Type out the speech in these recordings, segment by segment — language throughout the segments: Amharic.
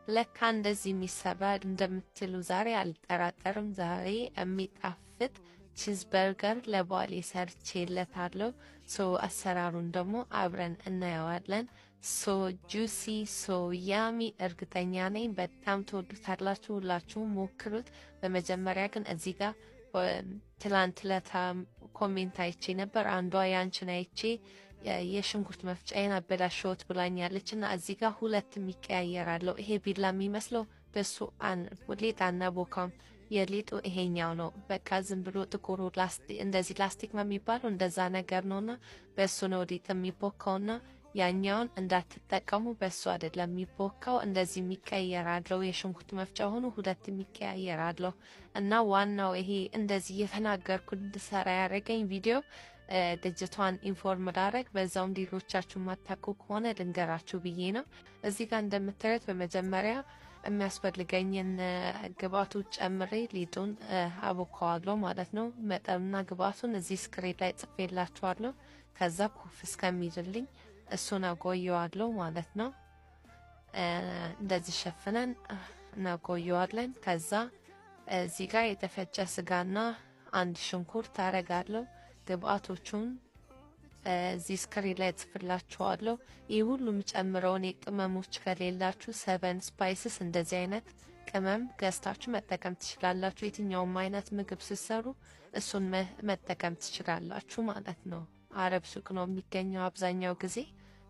ለካ እንደዚህ የሚሰራ እንደምትሉ ዛሬ አልጠራጠርም። ዛሬ የሚጣፍጥ cheese burger ለባሌ ሰርቼለታለሁ። So አሰራሩን ደግሞ አብረን እናየዋለን። So juicy, so yummy፣ እርግጠኛ ነኝ በጣም ትወዱታላችሁ። ሁላችሁም ሞክሩት። በመጀመሪያ ግን እዚህ ጋር ትላንት ለታ comment አይቼ ነበር። አንዷ ያንችን አይቼ የሽንኩርት መፍጫዬን አበላሸሁት ብላኛለች እና እዚህ ጋር ሁለት የሚቀያየራለው። ይሄ ቢላ የሚመስለው በሱ ሊጥ አናቦካም። የሊጡ ይሄኛው ነው። በቃ ዝም ብሎ ጥቁሩ እንደዚህ ላስቲክ ነው የሚባለው፣ እንደዛ ነገር ነውና በሱ ነው ሊጥ የሚቦካውና ያኛውን እንዳትጠቀሙ። በሱ አይደለም የሚቦካው። እንደዚህ የሚቀየር አለው። የሽንኩርት መፍጫ ሆኖ ሁለት የሚቀያየር አለው እና ዋናው ይሄ እንደዚህ እየተናገርኩ እንድሰራ ያደረገኝ ቪዲዮ ልጅቷን inform ላረግ፣ በዛውም ሌሎቻችሁ ማታውቁ ከሆነ ልንገራችሁ ብዬ ነው። እዚህ ጋር እንደምታዩት በመጀመሪያ የሚያስፈልገኝን ግብአቶች ጨምሬ ሊጡን አቦካዋለሁ ማለት ነው። መጠኑና ግብአቱን እዚህ screen ላይ ጽፌላችኋለሁ። ከዛ ኩፍ እስከሚልልኝ እሱን አቆየዋለሁ ማለት ነው። እንደዚህ ሸፍነን እናቆየዋለን። ከዛ እዚህ ጋር የተፈጨ ስጋና አንድ ሽንኩርት አረጋለሁ። ግብአቶቹን እዚህ screen ላይ ጽፍላችኋለሁ። ይህ ሁሉ የምጨምረውን ቅመሞች ከሌላችሁ seven spices እንደዚህ አይነት ቅመም ገዝታችሁ መጠቀም ትችላላችሁ። የትኛውም አይነት ምግብ ስትሰሩ እሱን መጠቀም ትችላላችሁ ማለት ነው። አረብ ሱቅ ነው የሚገኘው አብዛኛው ጊዜ።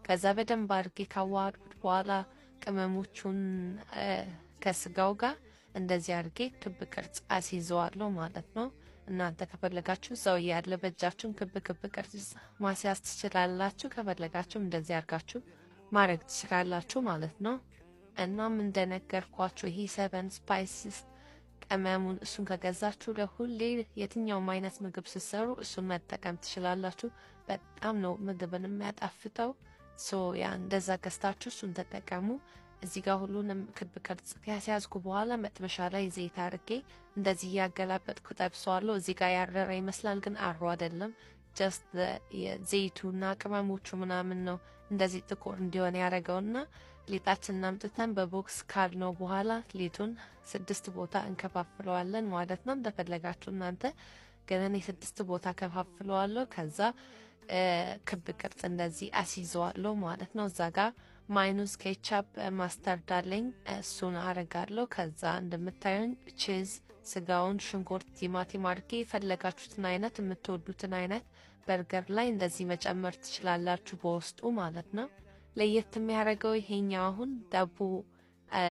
ከዛ በደንብ አድርጌ ካዋሃድኩት በኋላ ቅመሞቹን ከስጋው ጋር እንደዚህ አድርጌ ክብ ቅርጽ አስይዘዋለሁ ማለት ነው። እናንተ ከፈለጋችሁ እዛው እያለ በእጃችሁን ክብ ክብ ቅርጽ ማስያዝ ትችላላችሁ። ከፈለጋችሁም እንደዚህ አድርጋችሁ ማድረግ ትችላላችሁ ማለት ነው። እናም እንደነገርኳችሁ ይሄ seven spices ቅመሙን እሱን ከገዛችሁ ለሁሌ የትኛውም አይነት ምግብ ስትሰሩ እሱን መጠቀም ትችላላችሁ። በጣም ነው ምግብን የሚያጣፍጠው። So yeah፣ እንደዛ ገዝታችሁ እሱን ተጠቀሙ። እዚህ ጋር ሁሉንም ክብ ቅርጽ ካስያዝኩ በኋላ መጥበሻ ላይ ዘይት አድርጌ እንደዚህ እያገላበጥኩ ጠብሰዋለሁ። እዚህ ጋር ያረረ ይመስላል፣ ግን አሮ አይደለም። Just ዘይቱና ቅመሞቹ ምናምን ነው እንደዚህ ጥቁር እንዲሆን ያደረገውና ሊጣችንን አምጥተን በ box ካልነው በኋላ ሊጡን ስድስት ቦታ እንከፋፍለዋለን ማለት ነው። እንደፈለጋችሁ እናንተ፣ ግን እኔ ስድስት ቦታ ከፋፍለዋለሁ። ከዛ ክብ ቅርጽ እንደዚህ አስይዘዋለሁ ማለት ነው። እዛ ጋር mayonnaise፣ ketchup፣ mustard አለኝ፣ እሱን አረጋለሁ። ከዛ እንደምታዩን cheese፣ ስጋውን፣ ሽንኩርት፣ ቲማቲም አድርጌ የፈለጋችሁትን አይነት፣ የምትወዱትን አይነት በርገር ላይ እንደዚህ መጨመር ትችላላችሁ በውስጡ ማለት ነው። ለየት የሚያደርገው ይሄኛው አሁን ዳቦ